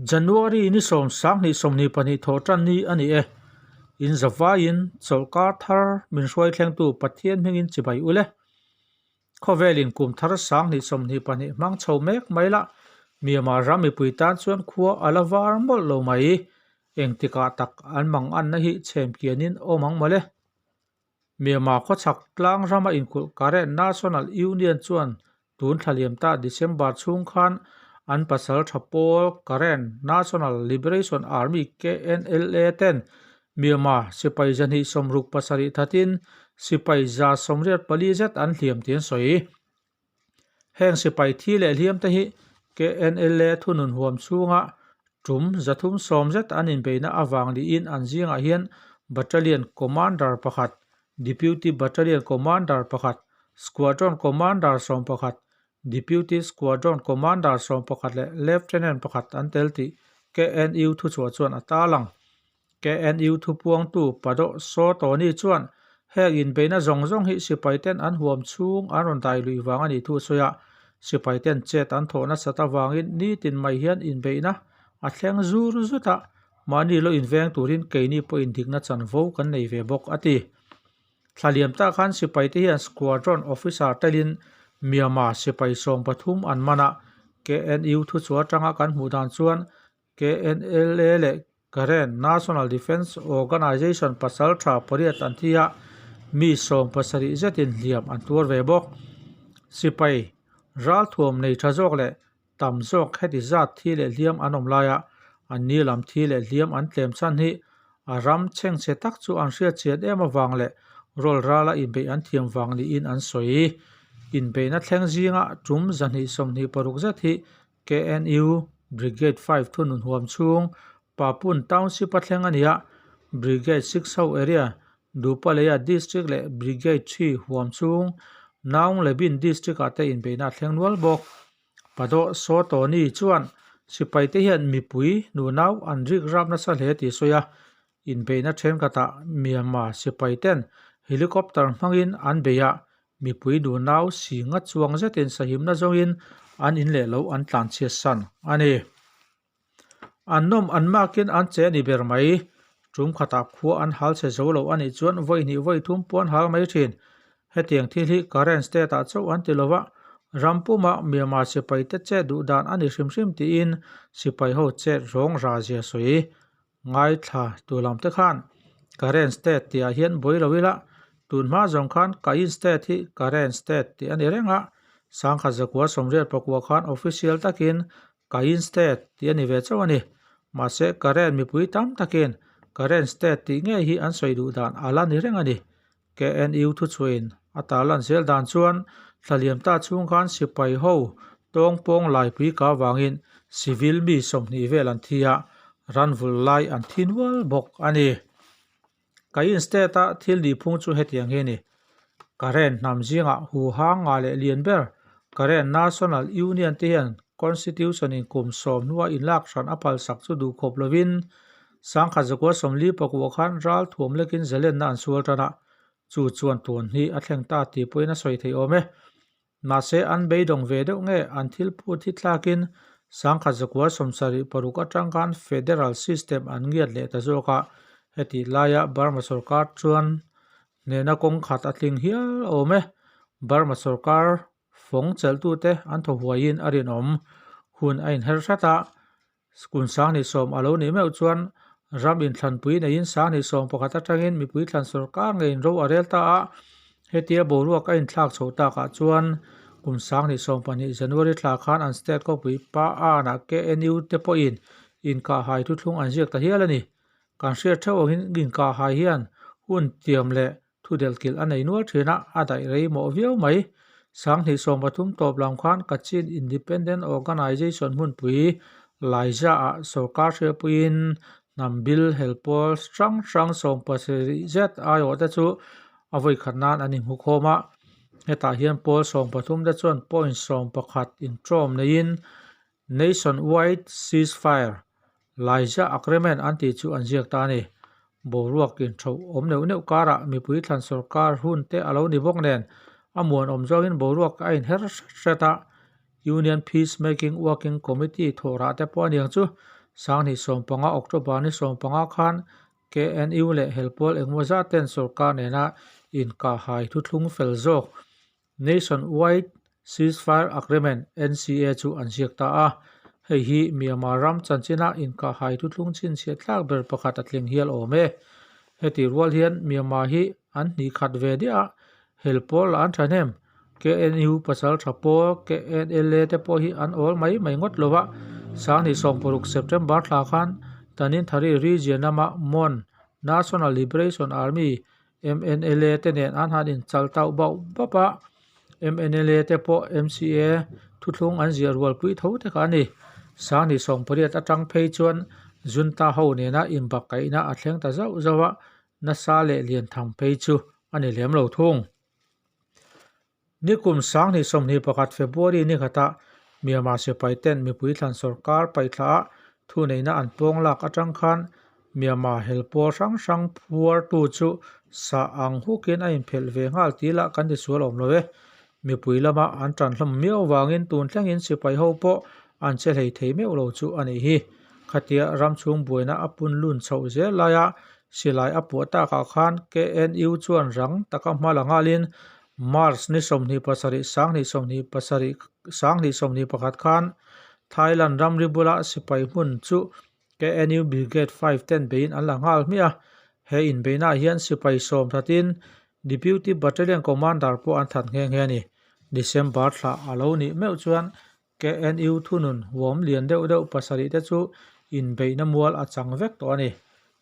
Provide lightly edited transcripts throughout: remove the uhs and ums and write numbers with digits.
January ni sawm sanghnih sawmhnih pahnih thawh tan ni a ni e. In zavaiin chawlhkar thar min hruai thlengtu Pathian hmingin chibai ul e. Khawvelin kum thar sanghnih sawmhnih pahnih hmang chho mek mai la, Myanmar ram mipui tan chuan khua a la var mawlh lo mai. Engtikah tak an manganna hi chhem kianin awm ang mawle. Myanmar khawchhak tlang rama inkulh Karen National Union chuan tun thla liam ta December chhung khan an pasal tha pawl Karen National Liberation Army, KNLA, ten Myanmar sipai zahnih sawmruk pasarih thatin sipai 184 zet an hliam tih an sawi. Heng sipai thi leh hliam te hi KNLA thunun huam chhunga tum 370 zet an inbeihna avang niin an zingah hian Battalion Commander pakhat, Deputy Battalion Commander pakhat, Squadron Commander 11, Deputy Squadron Commander 11 leh Lieutenant pakhat an tel tih KNU thuchhuah chuan a tarlang. KNU thupuangtu Padoh Saw Tawni chuan heng inbeihna zawng zawng hi sipaiten an huam chhung an rawn dai luih vang a nih thu a sawi a, sipaiten chet an thawh nasat avangin nitin mai hian inbeihna a thleng zur zut a, mahni lo inveng turin keini pawhin dikna chanvo kan nei ve bawk a ti. Thla liam tak khan sipaite hian squadron officer telin Myanmar sipai 13 an man a, KNU thuchhuah atanga kan hmuh dan chuan KNLA leh Karen National Defence Organization pasal tha pariat an thi a, mi 70 zetin hliam an tuar ve bawk. Sipai ralthuam nei tha zawk leh tam zawk heti zat thi leh hliam an awm laia an ni lam thi leh hliam an tlem chhan hi a ram chhengchhe tak chu an hriatchian em avang leh rawl rala inbeih an thiam vang niin an sawi. Inbeihna thleng zinga tum 226 zet hi KNU Brigade 5 thunun huam chhung Papun Township a thleng a ni a, Brigade 6 ho area Dupaleia District leh Brigade 3 huam chhung Naunglebin District ah te inbeihna a thleng nual bawk. Padoh Sawtawni chuan sipaite hian mipui nunau an rik rap nasa hle tih a sawi a, inbeihna thenkhatah Myanmar sipaiten helicopter hmangin an bei a, Mipui nunau si nga chuang zetin sahimna zawngin an in leh lo an tlanchhiat san a ni. An nawm an makin an che a ni ber mai. Tum khatah khua an hal chhe zo lo a nih chuan vawi hnih vawi thum pawh an hal mai thin. Hetiang thil hi current state ah chauh an ti lova, ram puma Myanmar sipai te chet duh dan a ni hrim hrim tiin sipai ho chet rawng ra zia sawi. Ngaithla tu lam te khan Karen state tih ah hian buai lo ila, tun hma zawng khan Kayin state hi Karen state tih a ni reng a, Sangkhat zakua sawmriat pakua khan official takin Kayin state tih a ni ve chauh a ni. Mahse Karen mipui tam takin Karen state tih ngei hi an sawi duh dan a la ni reng a ni. KNU thuchhuahin a tarlan zel dan chuan thlaliam ta chhung khan sipai ho tawngpawng laipui ka vangin civil mi 20 vel an thi a, ranvul lai an thi nual bawk a ni. Kayin state a thil nihphung chu hetiang hi a ni. Karen hnam zingah huhang nga leh lian ber Karen National Union te hian Constitution in kum 10 hnua inlak hran a phalsak chu duhkhawp lovin Sangkhat zakua 44 khan ral thuam lekin zalenna an sual tan a, chu chuan tun hi a thleng ta tih pawhin a sawi theih awm e. Mahse, an beidawng ve deuh nge an thil phut hi thlakin Sangkhat zakua 76 atang khan Federal System an ngiat leh ta zawk a, hetih laia Burma sorkar chuan hnehna kawng khat a tling hial awm e. Burma sorkar fawng chelhtute an thaw huaiin a rinawm hun a inher hrat a, Kun 2010 a lo nih meuh chuan ram inthlanpui neiin 2011 atangin mipui thlan sorkar ngeiin ro a rel ta a, hetia boruak a inthlak chho takah chuan kum 2012 January thla khan an state khawpui Pa An-ah KNU te pawhin inkahhai thuthlung an ziak ta hial a ni. Kan hriat theuh angin inkahhai hian hun tiam leh Thu delhkilh a nei nual thin a, a daih rei mawh viau mai. 2013 tawp lam khan Kachin Independent Organization hmunpui Laiza-ah sorkar hriatpuiin hnam bil helpawl hrang hrang 70 zet aiawhte chu a vawikhat nan an inhmukhawm a. Hetah hian pawl 13 te chuan point 11 intawm neiin Nationwide Ceasefire, Laiza Agreement an tih chu an ziak ta a ni. Boruak intho awm neuh neuh karah mipui thlan sorkar hun te a lo ni bawk nen a muanawm zawngin boruak a inher hret hret a. Union Peacemaking Working Committee thawhrah te pawh a niang chu. 25 October ni 15 khan KNU leh helpawl engmaw zat ten sorkar nena inkahhai thuthlung fel zawk Nationwide Ceasefire Agreement, NCA, chu an ziak ta a. Hei hi Myanmar ram chanchina inkahhai thuthlung chhinchhiah tlak ber pakhat a tling hial awm e. Heti rual hian Myanmar hi an hnih khat ve diah a, hel pawl lah an thahnem. KNU pasal tha pawl, KNLA te pawh hi an awl mai mai ngawt lo a. 2016 September thla khan Taninthari region lama Mon National Liberation Army, MNLA te nen an han inchal tauh bauh bap a, MNLA te pawh MCA thuthlung an ziah rualpui tho te kha a ni. 2018 atang phei chuan Junta ho nena inbakkaihna a thleng ta zauh zauh a, nasa leh lian tham phei chu a ni lem lo thung. Nikum 2021 February ni khatah Myanmar sipai ten mipui thlan sorkar paihthla ah thuneihna an pawng lak atang khan Myanmar hel pawl hrang hrang phuartu chu sa ang hukin a inphelh ve nghal tih lah kan tisual awm lo e. Mipui lama an tan hlawm miau vangin tun thlengin sipai ho pawh an che hlei thei meuh lo chu a nih hi. Khatia ram chhung buaina a pun lun chhoh zel laia silai a puah takah khan KNU chuan rang taka hma la nghalin March ni 27 2027 2021 khan Thailand ramri bula sipai hmun chu KNU Brigade 5 ten beiin an la nghal hmiah a. He inbeihnaah hian sipai sawm thatin Deputy Battalion Commander pawh an that nghe nghe a ni. December thla a lo nih meuh chuan KNU thunun huam lian deuh deuh pasarih te chu inbeihna mual a chang vek tawh a ni.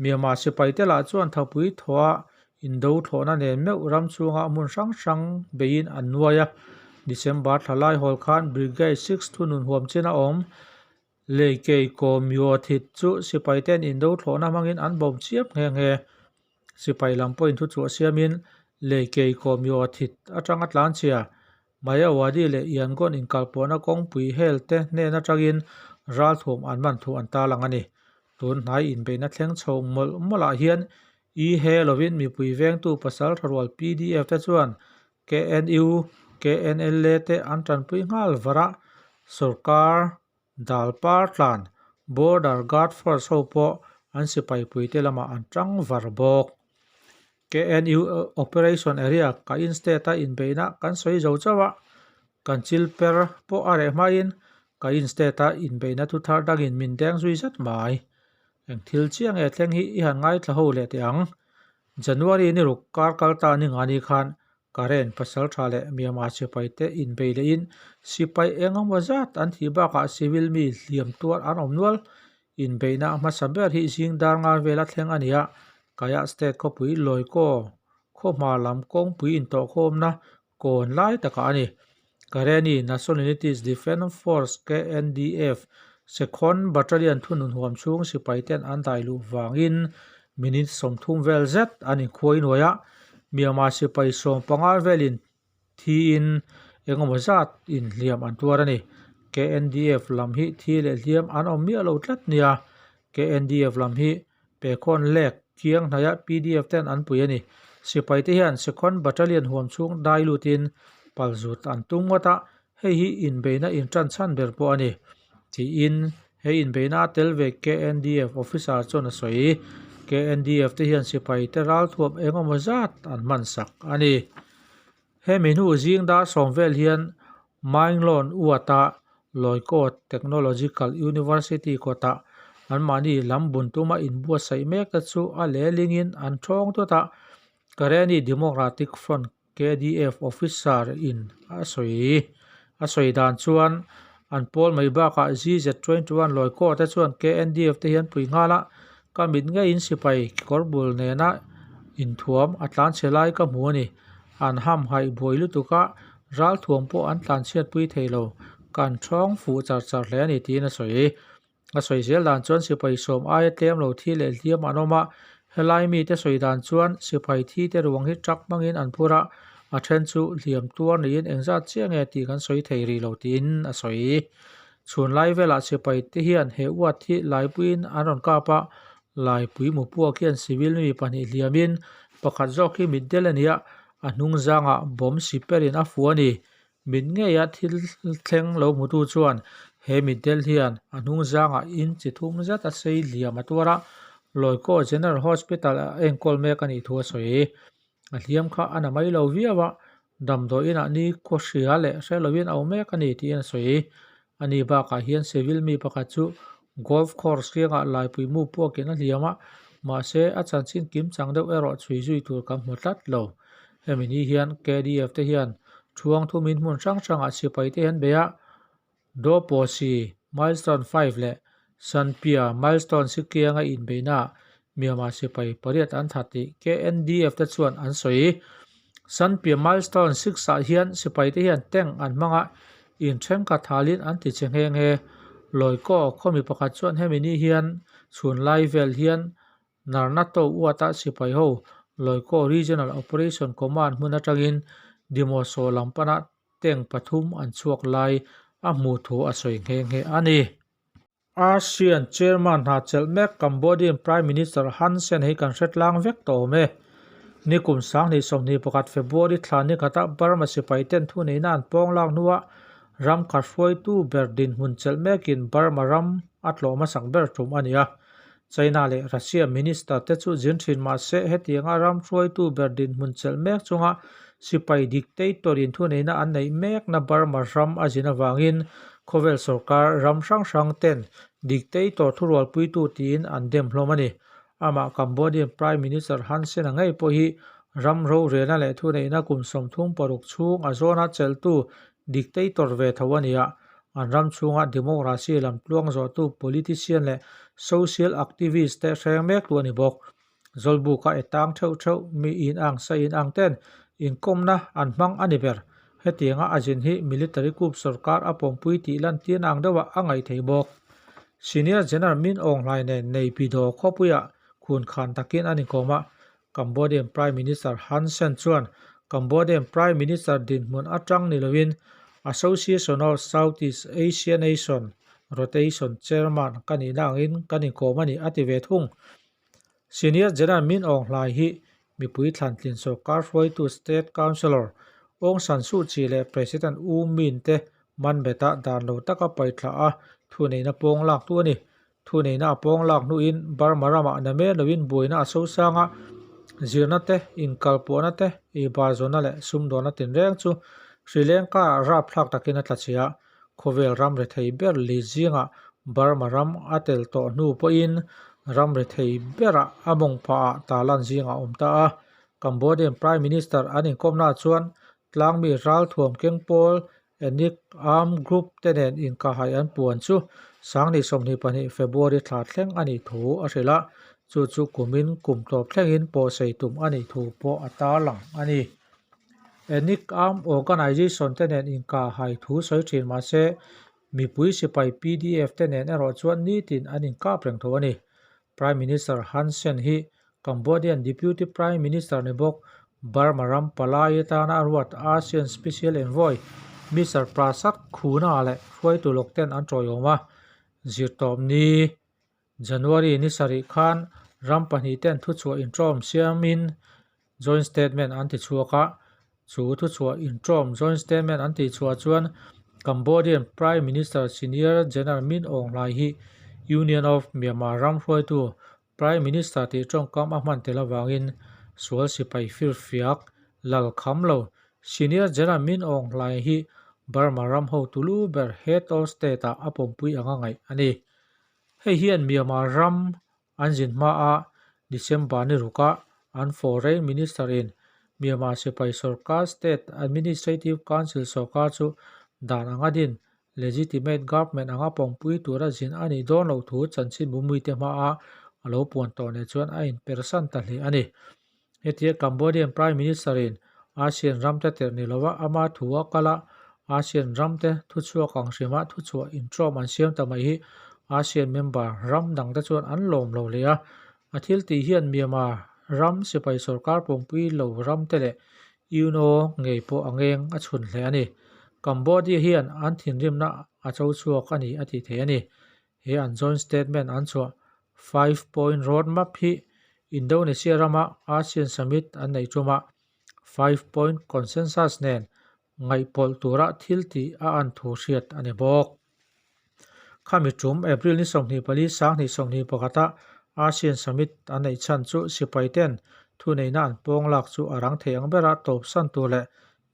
Myanmar sipai te lah chuan thapui thawha indo thlawhna nen meuh ram chhunga hmun hrang hrang beiin an nuai a. December thla lai hawl khan Brigade 6 thunun huam chin a awm. Leikei Kaw Myo Thit chu sipai ten indo thlawhna hmangin an bawm chiap nghe nghe. Sipai lam pawhin thuchhuah siamin Leikei Kaw Myo Thit atanga tlanchhia Mayawati leh Yangon inkalpawhna kawngpui hel te hnen atangin ralthuam an man thu an tarlang a ni. Tun hnai inbeihna thleng chho mawlh mawlhah hian i he lovin mipui vengtu pasal tha rual PDF te chuan KNU, KNLA te an tanpui nghal var a, sorkar dal par tlan Border Guard Force ho pawh an sipai puite lamah an tang var bawk. KNU Operation Area Kayin State-a inbeihna kan sawi zo chauh a, kan chil per pawh a reh hmain Kayin State-a inbeihna thu thar dangin min deng zui zat mai. Eng thil chiah nge thleng hi i han ngaithla ho leh teh ang. January ni ruk kar kal ta ni nga ni khan Karen pasal tha leh Myanmar sipai te inbei lehin sipai eng emaw zat an thih bakah civil mi hliam tuar an awm nual. Inbeihna hmasa ber hi zing dar nga vela thleng a ni a, Kayah State khawpui Lawikaw khawhma lam kawngpui intawhkhawmna kawn lai takah a ni. Karenni Nationalities Defence Force, KNDF, Sekhon Battalion thunun huam chhung sipai ten an dai luh vangin minute 30 vel zet an inkhuai nuai a, Myanmar sipai 15 velin thiin engemaw zat inhliam an tuar a ni. KNDF lam hi thi leh hliam an awm miah lo tlat nia. KNDF lam hi Pekhawn lek kiang hnaia PDF ten an pui a ni. Sipai te hian Sekhon Battalion huam chhung dai lutin palzut an tum ngawt a, hei hi inbeihna intan chhan ber pawh a ni, tiin he inbeihna a tel ve KNDF officer chuan a sawi. KNDF te hian sipai te ralthuam engemaw zat an hman sak a ni. Hemi hnu zing dar sawm vel hian Mainlawn uata Lawikaw Technological University kawtah anmahni lam bun tuma inbuatsaih mek te chu a lehlingin an thawng tawt a, Karenni Democratic Front, KDF, officer in a sawi. A sawi dan chuan an pawl mai bakah GZ21 Lawikaw te chuan KNDF te hian pui nghal a, ka mit ngeiin sipai kawr bul nena inthuam a tlanchhe lai ka hmu a ni. An hamhaih buai lutuk a, ralthuam pawh an tlanchhiatpui thei lo, kan thawng fuh char char hle a ni tiin a sawi. A sawi zel dan chuan sipai sawm aia tlem lo thi leh hliam an awm a, helai mite sawi dan chuan sipai thi te ruang hi truck hmangin an phur a, a then chu hliam tuar niin engzat chiah nge tih kan sawi thei rih lo tiin a sawi. Chhun lai velah sipai te hian he uat hi laipuiin an rawn kap a, laipui mupuak hian civil mi pahnih hliamin pakhat zawk hi mitdel a ni a, a hnung zangah bomb siperin a fuh a ni. Mit ngeia thil thleng lo hmutu chuan He mitdel hian a hnung zangah in chi thum zet a sei hliam a tuar a, Lawikaw General Hospital ah enkawl mek a nih thu a sawi. A hliam kha a na mai lo viau a, damdawi inah ni khaw hria leh hre lovin a awm mek a ni tiin a sawi. Ani bakah hian civil mi pakhat chu golf course kiangah laipui mu puakin a hliam a, mahse a chanchin kim chang deuh erawh chhui zui tur kan hmu tlat lo. Hemi ni hian KDF te hian thuang thumin hmun hrang hrangah sipai te hi an bei a, Doposi Milestone 5 leh Sanpia Milestone Sikianga inbeihnaah Myanmar sipai pariat an that tih KNDF te chuan an sawi. Sanpia Milestone 6 ah hian sipai te hian tank an hmang a, in thenkhat halin an ti che nghe nghe. Lawikaw khawmi pakhat chuan hemi ni hian chhun lai vel hian Narnato uata sipai ho Lawikaw Regional Operation Command hmun atangin Dimoso lam pana Tank pathum an chhuak lai a hmuh thu a sawi nghe nghe a ni. ASEAN Chairman hna chelh mek Cambodian Prime Minister Hun Sen hi kan hre tlang vek tawh awm e. Nikum 2021 February thla ni khatah Burma sipai ten thuneihna an pawng lak hnuah ram khat hruaitu ber dinhmun chelh mekin Burma ram a tlawh hmasak ber tum a ni a. China leh Russia Minister te chu zin thin mah se hetianga ram hruaitu ber dinhmun chelh mek chunga sipai dictator in thuneihna an neih mekna Burma ram a zin avangin khawvel sorkar ram hrang hrang ten dictator thurualpuitu tiin an dem hlawm a ni. Amah Cambodian Prime Minister Hun Sen-a ngei pawh hi ram rorelna leh thuneihna kum 36 chhung a zawna chelhtu dictator ve tho a ni a, An ram chhunga democracy lam tluang zawhtu politician leh social activist te hreng mek tu a ni bawk. Zawlbuka e tang theuh theuh mi in ang sa in ang ten inkawmna an hmang a ni ber. Hetianga a zin hi military coup sorkar a pawmpui tih lantir ang deuhah a ngaih thei bawk. Senior General Min Aung Hlaing nen Naypyidaw khawpuiah khun khan takin an inkawm a, Cambodian Prime Minister Hun Sen chuan Cambodian Prime Minister dinhmun atang ni loin Association of Southeast Asia Nation Rotation Chairman ka nihna angin kan inkawm a ni a ti ve thung. Senior General Min Aung Hlaing hi mipui thlantlin sorkar hruaitu State Councillor Aung San Suu Kyi leh President U Myint te man betah dan lo taka paithla a thuneihna pawng laktu a ni. Thuneihna a pawng lak hnuin Burma ramah na mer loin buaina a sosang a, zirna te, inkalpawhna te, eibar zawnna leh sumdawnna tinreng chu Sri Lanka-ah rapthlak takin a tla chhia. Khawvel ram rethei ber li zingah Burma ram a tel tawh hnu pawhin ram rethei berah a mawng phahah talan zingah a awm ta a. Cambodian Prime Minister an inkawmnaah chuan tlangmi ralthuam keng pawl Ethnic Armed Group te nen inkahhai an puan chu 2022 February thla thleng a nih thu a hrilh a, chu chu kumin kum tawp thlengin pawhsei tum a nih thu pawh a tarlang a ni. Ethnic Armed Organization te nen inkahhai thu sawi thin mahse mipui sipai PDF te nen erawh chuan nitin an inkap reng tho a ni. Prime Minister Hun Sen hi Cambodian Deputy Prime Minister ni bawk Burma ram palai atana a ruat ASEAN Special Envoy Mister Prasad Khuna leh hruaitu lawk ten an tawiawm a. Zirtawpni January ni sarih khan ram pahnih ten thuchhuah intawm siamin Joint Statement an ti chhuak a, chu thuchhuah intawm Joint Statement an tih chhuah chuan Cambodian Prime Minister Senior General Min Aung Hlaing hi Union of Myanmar ram hruaitu Prime Minister tih tawngkam a hman tel avangin sual sipai firfiak lal kham lo. Senior General Min Aung Hlaing hi Burma ram hotu lu ber Head of State ah a pawmpui anga ngaih a ni. Hei hian Myanmar ram An zin hmaa December ni rukah an Foreign Minister in Myanmar sipai sorkar State Administrative Council sorkar chu dan anga din legitimate government anga pawmpui tura zin a nih dawn loh thu chanchin bumui te hmaa a lo puan tawh nen chuan a inpersan ta hle a ni. Hetia Cambodian Prime Minister in ASEAN ramte tirh ni lova ama thu a kal a, ASEAN ramte thuchhuak ang hrima thuchhuah intrawm an siam ta mai hi ASEAN member ram dangte chuan an lawm lo hle a. A thil tih hian Myanmar ram sipai sorkar pawmpui lo ramte leh UNO ngei pawh a ngeng a chhun hle a ni. Cambodia hian an thinrimna a cho chhuak a ni a tih theih a ni. He an joint statement an chhuah Five Point Road Map hi Indonesia rama ASEAN Summit an neih ṭuma Five Point Consensus nen ngaihpawlh tura thil tih a an thu hriat a ni bawk. Khami tum April ni 24 2021 a ASEAN Summit an neih chhan chu sipai ten thuneihna an pawng lak chu a rang thei ang bera tawpsan tur leh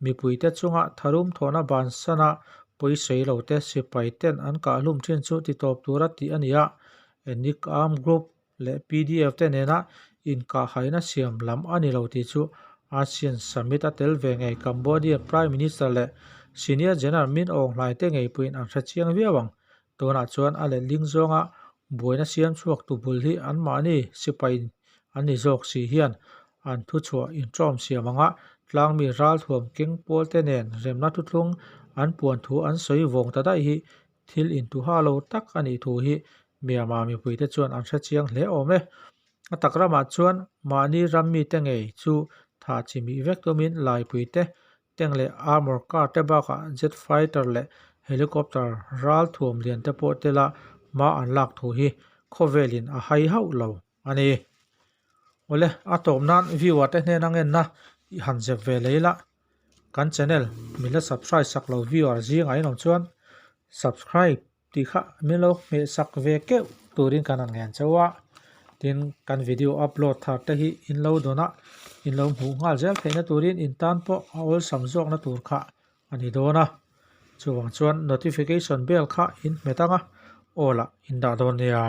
mipuite chunga tharum thawhna bansana pawisawi lo te sipai ten an kahhlum thin chu titawp tura tih a ni a. Ethnic Armed Group leh pdf te nena inkahhaina siam lam a ni lo tih chu ASEAN Summit a tel ve ngei Cambodian Prime Minister leh Senior General Min Aung Hlaing te ngei pawhin an hre chiang viau ang. Tunah chuan a letling zawnga buaina siam chhuak tu bul hi anmahni sipai an ni zawk si hian an thuchhuah inṭawm siam anga tlangmi ralthuam keng pawl te nen remna thuthlung an puan thu an sawi vawng ta daih hi Thil intuha lo tak a nih thu hi Myanmar mipuite chuan an hre chiang hle awm e. A tak ramah chuan mahni ram mite ngei chu thah chi mih vek tumin laipuite, tank leh armour car te bakah jet fighter leh helicopter ral thuam lian te pawh tela hma an lak thu hi khawvelin a hai hauh lo a ni. Awle, a tawp nan viewer te hnena ngenna i han zep ve lei la. Kan channel min la subscribe sak lo viewer zingah in awm chuan subscribe tih kha min lo hmeh sak ve keuh turin kan han ngen chauh a. Tin, kan video upload thar te hi in lo dawn a, in lo hmuh nghal zel theihna turin in tan pawh a awlsam zawkna tur kha a ni dawn a. Chuvang chuan notification bell kha in hmet ang a, all ah in dah dawn nia.